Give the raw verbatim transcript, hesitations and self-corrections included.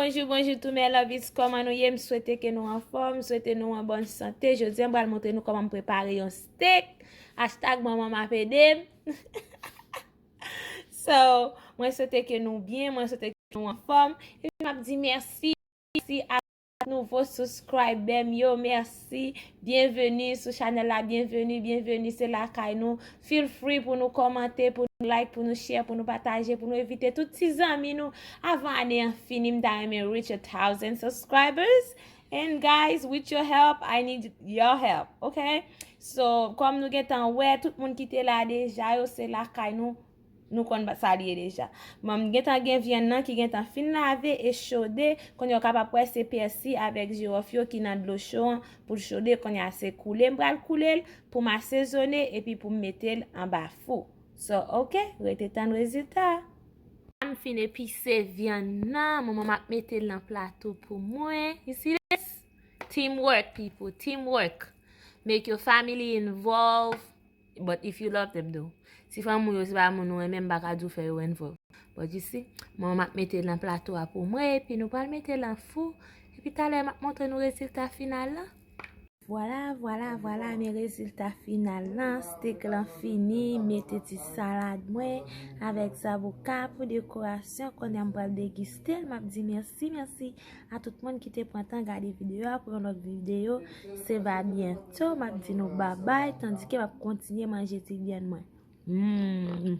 Bonjou, bonjou tou, mes lovies. Kòman nou ye? M swete ke nou anfòm, m swete nou an bòn sante. Jodi a, m pral montre nou kòman m prepare yon steak. Hashtag manman m ap ede m. So, mwen swete ke nou byen, mwen swete ke nou anfòm. Epi m ap di mèsi, mèsi a nouvo subscriber m yo, mèsi. Byenveni sou chanèl la, byenveni, byenveni, se lakay nou. Feel free pou nou kòmante, pou nou like, pou nou share, pou nou pataje, pou nou envite tout ti zanmi nou. Avan ane an fini, m ta renmen reach a thousand subscribers. And guys, with your help, I need your help, okay? So, kòm nou gentan wè, tout moun ki te la deja yo, se lakay nou, nou konn sa l ye deja. Bon, m gentan gen vyann nan ki gentan fin lave e chode. Kounye a w kapab wè se pèsi avèk jiwòf yo ki nan dlo cho an pou l chode. Kounye a se koule m pral koule l pou m asezone epi pou m mete l anba fou. So, ok, rete tann rezilta. M fin epise vyann nan, manman m ap mete l nan plato pou mwen. You see this? Teamwork, people, teamwork. Make your family involved. But if you love them though. Si fanmi w yo, se pa moun ou renmen, m pa ka di w fè yo involve. But you see, manman m ap mete l nan plato a pou mwen, epi nou pral mete l nan fou. Epi talè m ap montre nou rezilta final la. Vwala, vwala, vwala, men rezilta final lan. Steak lan fini, mete ti salad mwen avèk zaboka pou dekorasyon. Kounye a m pral degiste l, m ap di mèsi, mèsi a tout moun ki te pran tan gade videyo a. Pou yon lòt videyo, se va byento. M ap di nou babay, tandike m ap kontinye manje ti vyann mwen. Mm.